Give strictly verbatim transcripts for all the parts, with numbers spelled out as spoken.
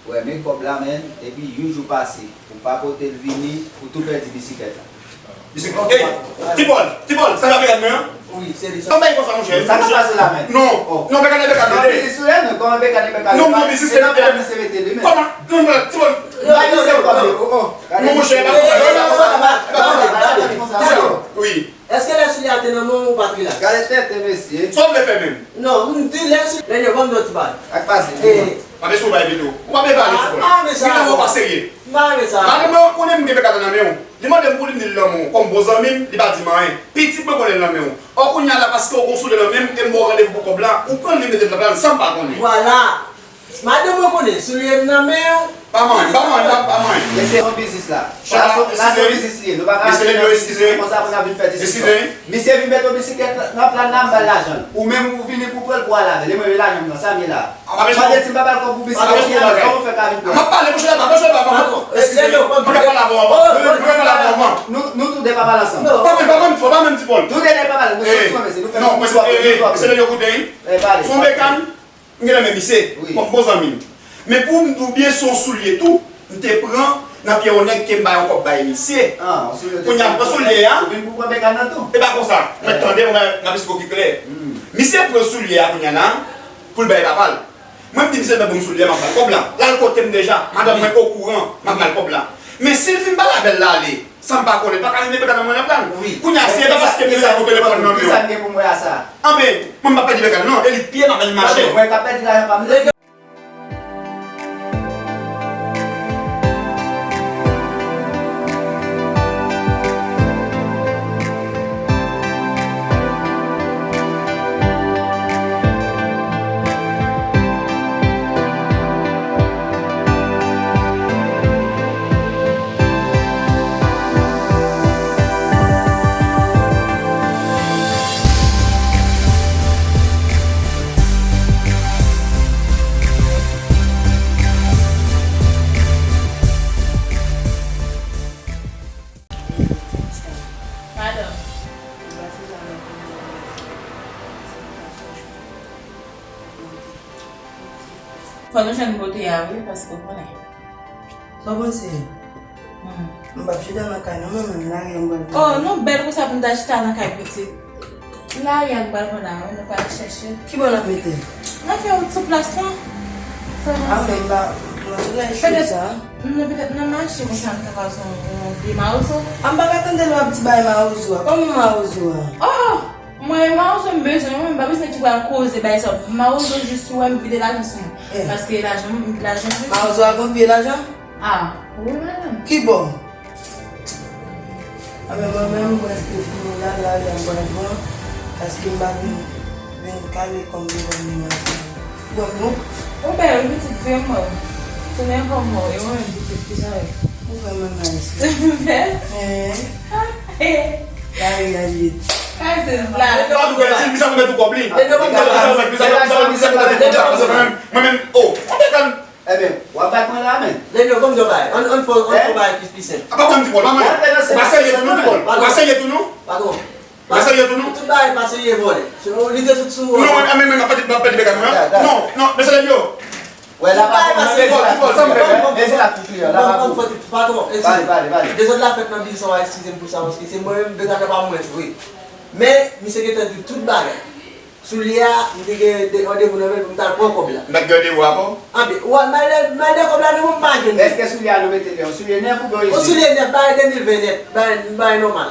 Wè, men kòb la, menn, epi yon jou pase, ou pa pote l vini, ou tou pèdi bisiklèt la. Bisiklèt, ey, Tipòl, Tipòl, sa k ap fèt, menn? Wi, se li. Sa bay konsa, monchè. Sa k ap pase la, menn? Non, non, Bekane, Bekane, non, tande. Biznis sou lè, non, kòman Bekane, Bekane? Non, non, biznis se nan pye misye mete li, menn. Kòman? Non, non, Tipòl. Bay misye kòb li, oh, oh. Non, monchè, pa konsa, non, pa konsa, pa konsa. Wi. Èske lè soulye a te nan men w, ou pa t rilaks? Gade tèt mesye. Sa w vle fè menm? Non, m di lè soulye, lè yo ban m dòt ti bagay. Ak pase. Eh. Pa bezwen bay pito. Ou pa bezwen pale sou kò l. Ah, men sa. Li nan w pa serye. M pa renmen sa. Madanm mwen konnen m gen Bekane nan men w. Li mande m pou li, m di l nan men w. Kòm bon zanmi m, li pa di m anyen. Pitit mwen konnen l nan men w. Ò, kounye a la, paske w gon soulye nan men m, e m ba w randevou pou kòb la, ou pran l, li mete l nan pye l san m pa konnen. Vwala. Madanm mwen konnen, soulye m nan men w. Pa manyen, pa manyen, pa, pa manyen. Men se yon biznis la. Chèf la, la se yon biznis li ye. Nou pa ka achte nan biznis konsa pou n ap vin fè diskisyon. Eskize. Misye vin mete yon bisiklèt nan pye l la, m ba l lajan l. Ou menm ou vini pou pran l pou al avè l. E mwen, men lajan m nan, sa m ye la. Mande si m pa ba l kòb pou bisiklèt, kòman w fè ka vin pran l? M ap pale, monchè, pa, monchè, pa, pa. Eskize, mwen ka pale avè w anvan. Mwen ka pale avè w anvan. Nou, nou tou de pa pale ansanm. Pa menm, pa menm, pa menm, Tipòl. Tou de pa pale, nou soti sou mwen, se nou fè nou pwòp, nou pwòp. Mesye yo koute, wi. Se yon Bekane. M gen nan men misye, wi, kòm bon zanmi m. Men pou m di w byen, se yon soulye tou, m te pran nan pye yon nèg ke m bay yon kòb bay misye. Ah, yon soulye. Kounye a, m pran soulye a. Ou vin pou pran Bekane nan tou? E pa konsa. Mwen tande, mwen, m ap esplike w pi klè. Hmm. Misye pran soulye a kounye a la, pou l bay papa l. Mwen, m di misye, "Ban m soulye a, m ap ba l kòb la." L al kote m deja. Madanm mwen okouran, m ap ba l kòb la. Men si l fin pale avè l, l ale. Sa m pa konnen, pa ka vin mete nan mwen nan plan. Wi. Kounye a, si e pa paske m te gen yon telefòn nan men w. Kisa m gen pou m wè a sa? Anben, mwen m pa pèdi Bekane non, e li k pye m ap al mache. Mwen ka pèdi lajan pa m. Madanm. Fò nou jwenn bote a wi, paske w konnen. Sa w panse? Hmm. M p ap chita nan kay non, mwen menm, lari a m pral pran. Oh, nou bèl konsa pou n ta chita nan kay pitit. Lari a m pral pran la, wi, nou pral chèche. Ki bò n ap mete l? N ap fè wout sou plas lan. Ah, men m pa, nan solèy cho sa. Non, petèt nan mache konsa, m ta pral sou yon, yon vye mawozo. Ah, m pa ka tande lè w ap di bay mawozo a. Kòman mawozo a? Oh, oh! Mwen, mawozo m bezwen, mwen, m pa bezwen ki pral koze bay sa. Mawozo jis ou wè m vide lajan sou mwen. Eh. Paske lajan m, lajan m. Mawozo a gon pye lajan? Ah, wi, madanm. Ki bò? Anben, mwen menm, m prèske fini la, lari a m pral pran, paske m pa vin, vin kale kò m devan miwa sa. Bon, non? Ou bèl, wi, pitit, vrèman. Ou bèl kòm mwen, e mwen menm, pitit, ki sa ye? Ou vrèman nice. Ou bèl? Eh. Lari a ye. Kay se blague. Mwen menm, oh, ou te tan. Ebyen, w ap bat mwen la, men. Lendo, kòm yo bay. Ann, ann fè, ann fè bagay ki pi senp. A, pa pran Tipòl, pa mwen. Ou pa serye tou non, Tipòl. Ou pa serye tou non. Patwon. Ou pa serye tou non. Tout bagay pa serye, vòlè. Se yon lide tout sou ou. Non, mwen, mwen, mwen, m ap pèdi, m ap pèdi Bekane, non. Non, non, mesye Lendo. Wè, la pa Tipòl, Tipòl, sa m fè. Mezi la tou kliyan, la pa pou. Patwon, eskize. Pale, pale, pale. Dezòd la fèt nan biznis, w a eskize m pou sa, paske se mwen menm, Bekane pa mwen tou, wi. Men, misye gentan di tout bagay. Soulye a, m te gen de, randevou nan men l pou m t al pran kòb la. M pa t gen randevou avè w? Anben, w al, m al, m al de kòb la nan men w, m pa jwenn li. Èske soulye a nou mete l yon soulye nèf oubyen yon soulye nèf, bagay de mil ven nèt, bagay, bagay nòmal.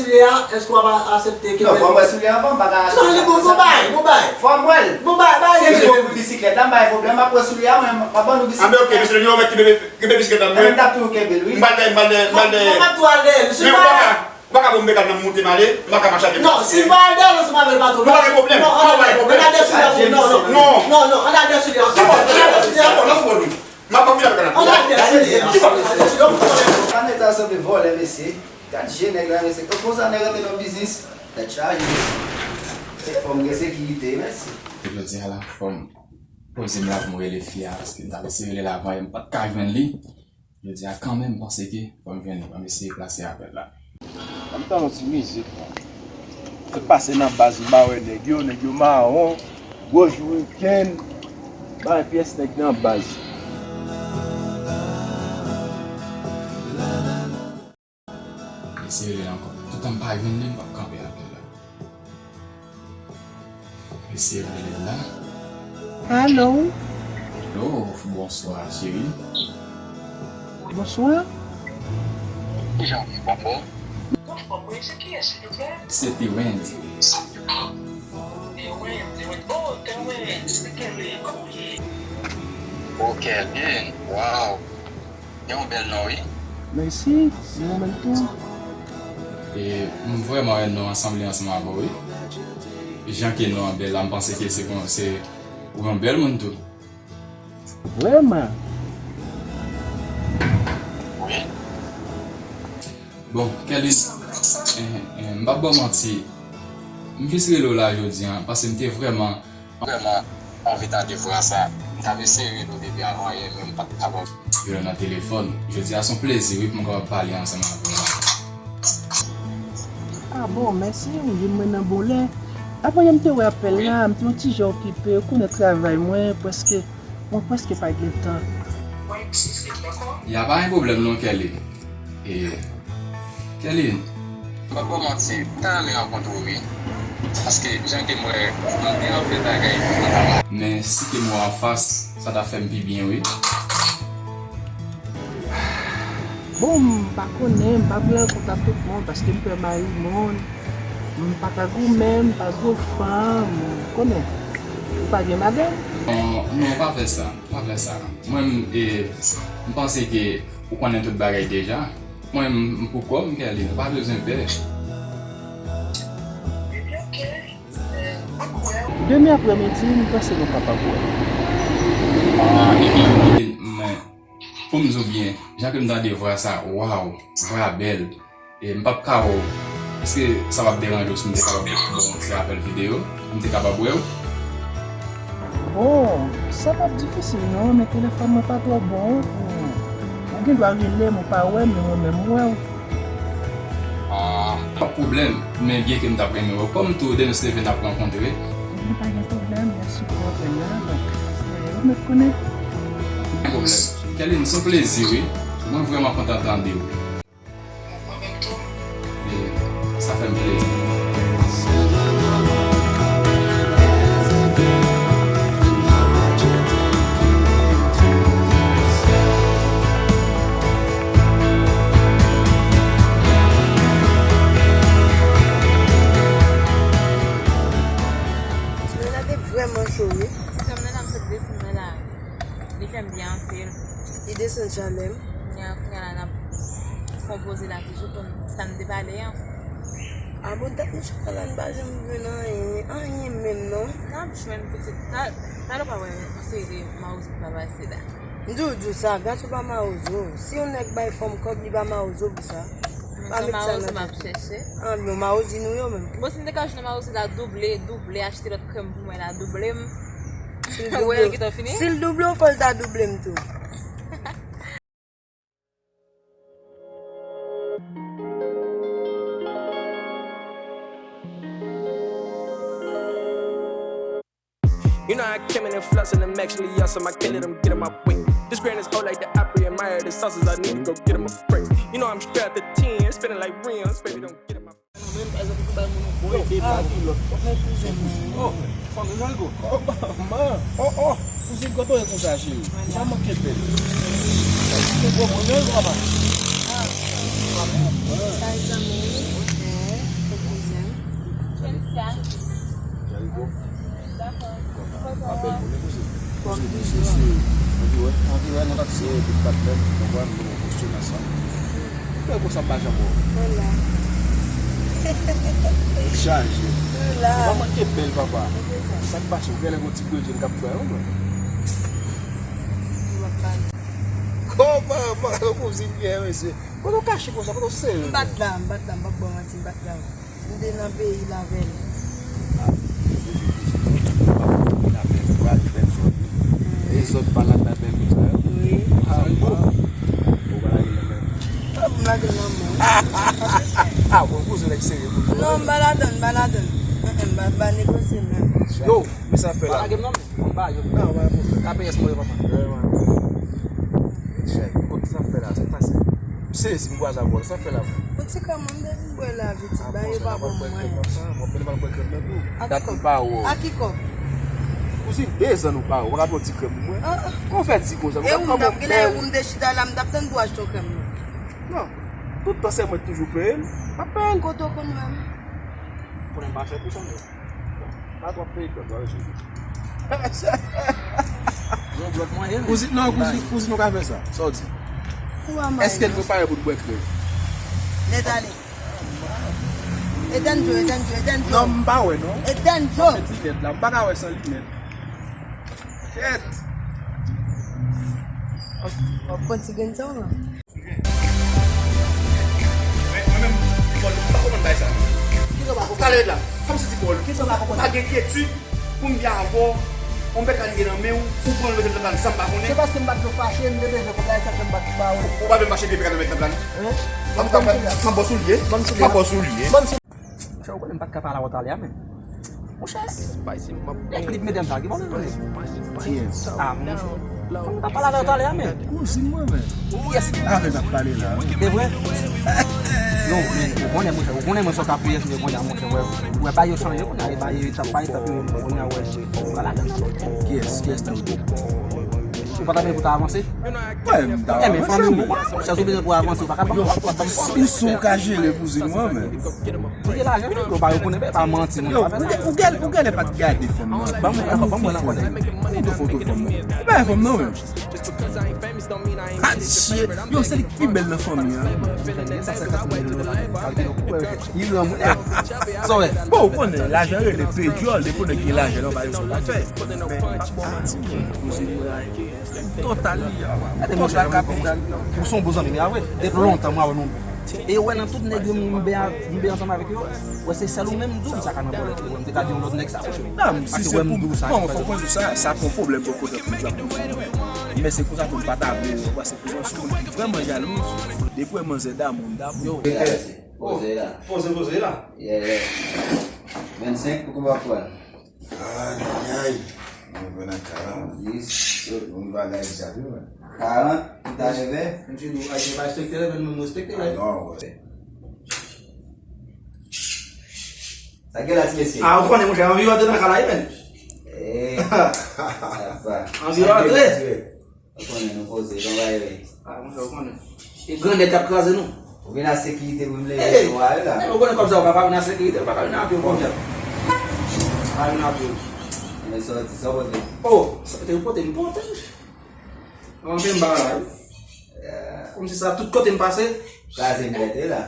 soulye a, èske w ap aksepte ke... Non, fò m wè soulye a anvan, m pa ka achte... Non, li bon, bon bay, bon bay. Fò m wè l. Bon bay, bay. Si se pou bisiklèt la, m bay pwoblèm, m ap wè soulye a, mwen, m ap ban nou bisiklèt la. Anben, oke, mesye, nou mèt kenbe, kenbe bisiklèt la, mwen. Mwen, m t ap toujou kenbe l, wi. M pral dèyè, m pral dèyè, m pral dèyè. Mwen, m ap tou al dèyè, mesye. Men ou pa ka, ou pa ka bon m pegal nan moute m ale, m pa ka mache avèk... Non, si m pa al dèyè, non, si m pa al dèyè, pa twòp. Nou pa gen pwoblèm, non, nou pa gen pwoblèm. Ann al dèyè soulye a, non, non, non, non, ann al dèyè soulye a. Ki bò, ki bò, ki bò, ki bò, non, bon, nou. M ap vin avèk ann. Ann al dèyè soulye a. Ki bò, ki bò, ki bò. Sa nèg sa sanble vòlè, mesye. Gad je nèg la, mesye. Konsa nèg rantre nan biznis. Tèt chaje, mesye. Se fò m gen sekirite, mèsi. Jodi a la, fò m poze m la pou m rele fi a, paske m t ap eseye rele l avan yè, m pa t ka jwenn li. Jodi a, kanmenm, m panse ke fò m jwenn li. Fò m eseye plase apèl la. Ban m tande yon ti mizik, non. Fè pase nan baz, m pa wè nèg yo, nèg yo mawon, gwo jou wikenn, bay pyès nèg nan baz. Eseye rele l ankò. Toutan m pa jwenn li, m p ap kanpe apèl la. Eseye rele l la. Alo? Alo, bonswa, cheri. Bonswa. Kijan w ye, bòbò? Mwen anfòm, wi. Se kiyès, silvouplè? Se Terence. Terence, Terence. Oh, Terence, se Kelly. Kòman w ye? Oh, Kelly. Wow. Gen yon bèl non, wi. Mèsi, gen yon bèl tou. E m vrèman wè non an sanble ansanm avè w, wi. Jan ke non an bèl la, m panse ke se kon, se ou yon bèl moun tou. Vrèman? Wi. Bon, Kelly, eh, eh, m p ap ba w manti. M jis rele w la jodi a, paske m te vrèman Vrèman anvi tande vwa sa. M t ap eseye rele w depi avan yè, men m pa t kapab. Yo nan telefòn. Jodi a se yon plezi, wi, pou m kapab pale ansanm avè w la. A bon, mèsi, ou jwenn mwen nan bon lè. Avan yè m te wè apèl la, m te yon ti jan okipe, ou konnen travay mwen, prèske, mwen prèske pa gen tan. Y a pa gen pwoblèm non, Kelly. E, Kelly. M p ap ba w manti, m ta renmen rankontre w, wi. Paske, jan ke m wè, m gen anpil bagay pou mwen travay. Men, si ke m wè w anfas, sa t ap fè m pi byen, wi. Bon, m pa konnen, m pa vle rankontre ak tout moun, paske m pè mari moun. M pa ka goumen, m pa gwo fanm, ou konnen. Ou pa gen madanm? Non, non, pa fè sa. Pa fè sa. Mwen, m, e, m panse ke ou konnen tout bagay deja. Mwen, m, m pou kò m, Kelly, ou pa bezwen pè. Ebyen, oke. E, m ap wè w. Demen aprèmidi, m panse nou kapab wè. Ah, ebyen, oke. Men, pou m di w byen, jan ke m tande vwa sa, waw, vwa bèl. E m p ap ka wè w. Èske sa p ap deranje w si m te kapab ba w yon ti apèl videyo? M te kapab wè w? Bon, sa p ap difisil non, men telefòn mwen pa twò bon. Ou, ou gen dwa rele m, ou pa wè m, men mwen menm m wè w. Ah, pa pwoblèm, men byen ke m t ap renmen wè w. Kòm tou, demen si Dye vle n ap rankontre. Ebyen, pa gen pwoblèm, mèsi pou apèl la. Donk, se ou mèt konnen. Pa gen pwoblèm. Kelly, se yon plezi, wi. Mwen vrèman kontan tande w. Mwen menm tou. E sa fè m plezi. Semèn nan te vrèman cho, wi. Ti frè m nan, n ap sot desann nan lari. Li fè m byen anpil. Li desann chalè m. Kounye a, kounye a la, n ap fè yon poze la toujou konn sa n te pale an. A bon, tèt nou chita la, n pa janm jwenn anyen, anyen menm non. N ap jwenn pitit. Talè w pa wè seri mawozo ki pa pase la. M di w, di w sa, gason pa mawozo. Si yon nèg bay fanm kòb, li pa mawozo pou sa. Pa met sa nan tèt ou. Mawozo m ap chèche. Ah, non, mawozo nou yo menm. Bon, si m te ka jwenn mawozo la double, double, achte lòt krèm pou mwen la, double m. Si l double, fò l ta double m tou. You know I came in and floss in the Max Lee, so my kid, let him get in my way. This grand is old like the Opry and Fire the sauces, I need to go get him a break. You know I'm strapped to ten, spinning like rims, baby, don't get in my. Men, pa egzanp, ou bay moun yon bon ide, pa gen lòt. Men kouzen mwen. Oh, fanmi Jango. Oh, man. Oh, oh. Kouzin, kote w ye konsa, cheri? Ou pa manke bèl. Se bon, mwen menm, papa. Ah. Sa zanmi, ok. Se kouzen. Felician. Jango. Dakò. Apèl pou li, kouzin. Kouzin, se, se, anviwòn, anviwòn, nou t ap se bout patnè, nou konprann, nou fonksyone ansanm. Bèl konsa pa janm wè w. Mwen la. Tèt chaje. Mwen la. Ou pa manke bèl, papa. Sa k pase? Ou genlè gon ti bredjenn k ap fè yon mwen. Kòman, man, kouzin gen, mesye? Kote w kache konsa? Kote w sere? M bat la, m bat la, m p ap ba w manti, m bat la. M te nan peyi l avè l. E zòt pa la bay bèl moun sa yo? Wi. Ah, bon. Ou pa lage l nan men. Ah, m lage l nan men. Ah, bon, kouzen nèg serye, kouzen. Non, m pa ladann, m pa ladann. Mm, mm, m pa, m pa negosye menm. Yo, men sa fè la. Pa lage m nan men. Bon, ba yo. Non, pa pwoblèm. Ka peye mwen, papa. Chèk, kote sa fè la, sa k pase? M sezi, m kwaze avè w, sa fè la. Bon, ti kòman m te vin bwè la, pitit, ba yo pa ban mwen. Mwen pa bwè krèm nan tou. Dat m pa wè w. A ki kòb? Kouzin, dezan nou pa wè w, w ap yon ti krèm pou mwen. Ah, ah. Kòman w fè di konsa? E ou m t ap genlè, ou m te chita la, m t ap tann pou w achte yon krèm nan. Non, tout tan se mwen ki toujou peye l, m ap peye l. Kote w konn wè m? Konnen m pa chè pou sa, men. Pa twò peye kòb la, mesye. Yon blòk mwen ye, men. Kouzin, non, kouzin, kouzin, nou ka fè sa. Sa w di? Èske n prepare pou n bwè krèm? Nèt ale. Etèn dlo, etèn dlo, etèn dlo. Non, m pa wè, non. Etèn dlo. Etèn dlo. M pa ka wè san linèt. Kèt. W ap pran ti grenn sa w la? Mwen, mwen menm, Paul, m pa konprann bagay sa. Kisa w pa konprann? Talè la, fò m sezi Paul. Kisa w pa konprann? Pa gen enkyetid pou m byen avè w. On bèk la gen nan men w, ou pran l mete nan pla l san m pa konnen. Se paske m pa t vle w fache, m te bezwen kòb la, e sa k fè m pa t ba w. Ou pa vle m fache, epi pèk la nan men nan pla l. Hein? M ap, m ap, m ap ba w soulye. Ban m soulye. M ap ba w soulye. Ban m soulye. Monchè, ou konnen m pa t ka pale avè w talè a, men. Monchè, e klip medam sa ki bon, men. Yes. Ah, monchè. Fò m ta pale avè w talè a, men. Kouzin mwen, men. Yes. Avè m ap pale la, wi. Se vre? Non, men, ou konnen, monchè, ou konnen mwen sa w ka pou yes, men kounye a, monchè, wè, wè, bagay yo chanje, kounye a, e bagay yo etap pa etap, yo, kounye a, wè, ou pa ladann, non. Kiyès, kiyès ta ou di? Ou pa ta vle pou ta avanse? Wè, m ta avanse, men. Chans ou bezwen pou avanse, ou pa ka ban m. Ou son ka jere kouzin mwen, men. Li gen lajan, wi, yo pa rekonèt, pa manti, non. Yo, ou gen, ou gen, ou genlè pa t gade fanm nan. Ban mwen, ban mwen nan kòlèg. Ou gen foto fanm nan. Ou pa fè fanm nan, men. Adye! Yo, se li k pi bèl nan fanmi an. Li ranm. Sa w wè? Bon, ou konnen, lajan rele pedyòl, depi w nèg gen lajan, non, pa gen sa w pa fè. Men, m p ap ba w manti, men. Kouzin mwen. Total li a. Gade monchè, total kapital. Ou se yon bon zanmi m, a vre. Depi lontan mwen avè nou. E wè nan tout nèg yo m, m byen, m byen ansanm avèk yo, wè se sèl ou menm m di w m sa ka nan bòlèt li, wè m te ka di yon lòt nèg sa, monchè. Non, si se pou, bon, fòk mwen di w sa, sa pa yon pwoblèm bò kote pou m di w. Men se konsa tou m pa ta vle, paske pou yon sou moun ki vrèman jalou, depi w wè manzè damou, damou. Yo. Poze la. Poze, poze la. Yeah, yeah. Vennsenk pou koup ap pran. Ayayay. Mwen vin nan karant. Dis. Yon bagay di ap yo, men. Karant, ou ta leve? Mwen di nou, ay, se pa respekte, men nou respekte, men. Ah, non, wè. Sa gen la, ti mesye? Ah, ou konnen, monchè, anvi rantre nan kay la, men. Eh, apa. Anvi rantre. Ou konnen nou poze, jan w ye. Ah, monchè, ou konnen. E grandèt k ap kraze nou. Ou vin a sekirite pou m leve nou ale la. Ou konnen kòb sa, ou pa ka vin a sekirite, ou pa ka vin a pye, ou konnen. Pa vin a pye. Men sa w di, sa w pote? Oh, sa te pote, m pote, monchè. Anfen, m pa la, wi. Kòmsi sa, tout kote m pase. Kraze m rete la.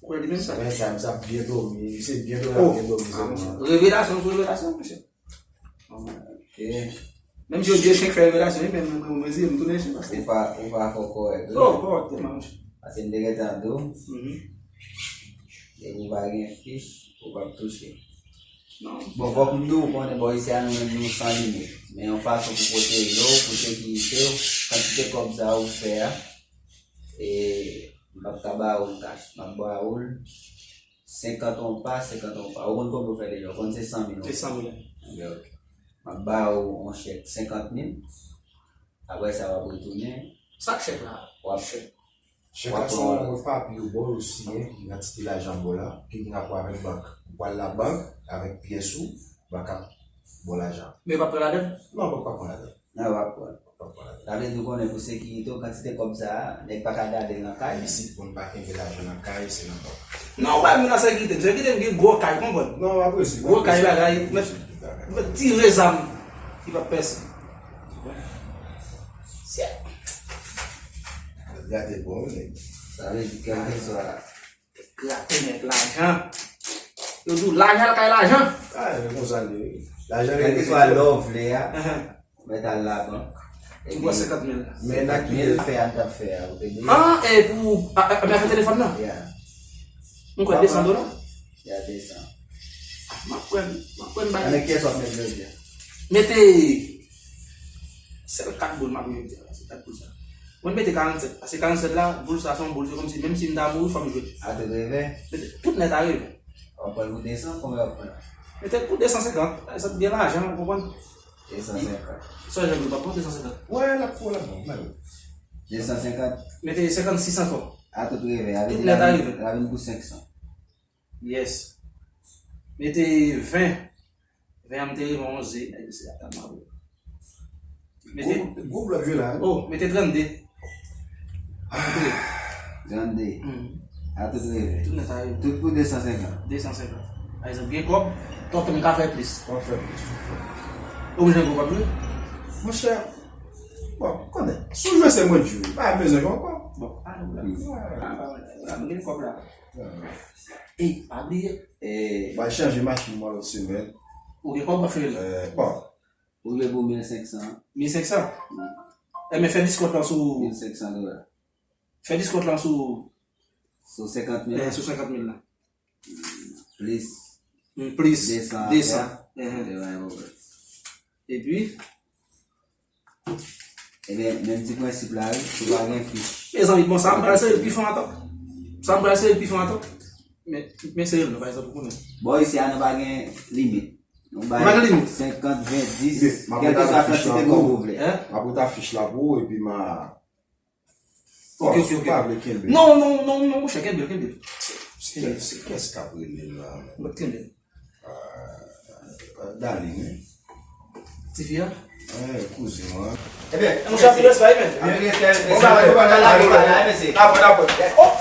Ou kwè li menm sa? Men sa, m sa byen dòmi, se byen dòmi, byen dòmi, se bon. Revelasyon sou revelasyon, monchè. Ok. Menm si yo di echèk fè revelasyon, wi, men mwen, mwen, mwen, mwen, m tounen echèk, paske ou pa, ou pa fò kòrèk, wi. Oh, kòrèk, tèlman, monchè. Paske m te gentan di w, depi ou pa gen fich, ou p ap touche. Non. Bon, fòk m di w, ou konnen bò isi a, nou menm nou san limit. Men yon fason pou pwoteje w, pou sekirite w, kantite kòb sa ou fè a, e m p ap ka ba ou l kach, m ap ba ou l senkant yon pa, senkant yon pa. Ou konn konbyen ou fè deja? Ou konn se san mil. Se san mil. Ok, ok. M ap ba ou yon chèk senkant mil. Apre sa, w ap retounen. Sa k chèk la? W ap chèk. Chèk la se yon papye yo ba w, yo siyen, ki gen kantite lajan ba w la, ki gen rapò avèk bank. Ou pral labank avèk pyès ou, bank ap ba w lajan. Men yo p ap pran ladan? Non, bank p ap pran ladan. Nan w ap pran. Sa vle di w konnen pou sekirite w, kantite kòb sa a, nèg pa ka gade l nan kay. Isit, moun pa kenbe lajan nan kay, se nan bank. Non, ou pa menm nan sekirite. Sekirite m gen gwo kay, konprann? Non, m apresye. Gwo kay bagay, mèt, mèt tire zam, li p ap pèse. Sye. Gade bon, nèg. Sa vle di, kèlkeswa. Grate nèg lajan. Yo di w lajan al kay lajan. Ah, e konsa l ye, wi. Lajan rete kèlkeswa lè w vle a. Mèt al labank. Ou pran senkant mil. Men nan ki mil fè a, n t ap fè a, ou te di? Ah, e pou a, a, men afè telefòn nan? Yeah. M kwè desan dola. Yeah, desan. M ap pran, m ap pran bagay. Nan kiyès w ap met jodi a? Mete sèl kat goud m ap met jodi a, se kat goud sa. Mwen mete karannsèt, paske karannsèt la, boul sa se yon boul, se kòmsi menm si m ta mouri, fò m jwe. A tout revè? Mete tout nèt a revè. W ap pran l pou desan, konbyen w ap pran? Mete l pou desan senkant, sa gen lajan, ou konprann? Desan senkant. Sa jan nou pa pran desan senkant. Wè, l ap pran, l ap pran, men. Desan senkant. Mete senkant sis ankò. A tout revè, a vle di la vin pou senksan. Yes. Mete ven. Ven an m te rive onze, nèg se ata m ap. Mete gwo, gwo blòk jwe la, wi. Oh, mete trannde. Trannde. A tout revè. Tout nèt a revè. Tout pou desan senkant. Desan senkant. Pa egzanp, gen kòb, tòtè m ka fè plis. W ap fè plis. Ou bezwen gwo kòb wi? Monchè, bon, konnen, si w jwe se mwen k jwe, pa bezwen jwe ankò. Bon, pa gen pwoblèm. Pa gen pwoblèm. Gen kòb la. Ey, pa bliye. Mwen chanje machin mwen lòt semèn. Ou gen kòb w ap fè l? Bon. Ou vle pou mil senksan. Mil senksan? Enben fè diskont lan sou mil senksan dola. Fè diskont lan sou sou senkant mil. Sou senkant mil la. Plis. Plis desan. Desan. Epi Ebyen, menm ti prensip la wi, si w pa gen fich. Mezanmi, bon, sa m pral sere l pi fon ankò. Sa m pral sere l pi fon ankò. Men, men sere l non, pa egzanp, ou konnen. Bò isi a nou pa gen limit. Nou bay senkant, ven, dis, kèlkeswa kantite kòb ou vle. M ap ret afich la pou ou, epi m a Ok, ok, ok. Pa vle kenbe. Non, non, non, non, monchè, kenbe l, kenbe l. Se, se, se kiyès k ap rele la? Mwen kenbe l. Darling, wi. Tifi a? Eh, kouzin mwen. Ebyen, monchè, anpil respè, wi, men. Anpil respè, mesye. Bon bagay, bon bagay, bon bagay, mesye. Apre, apre. Oh!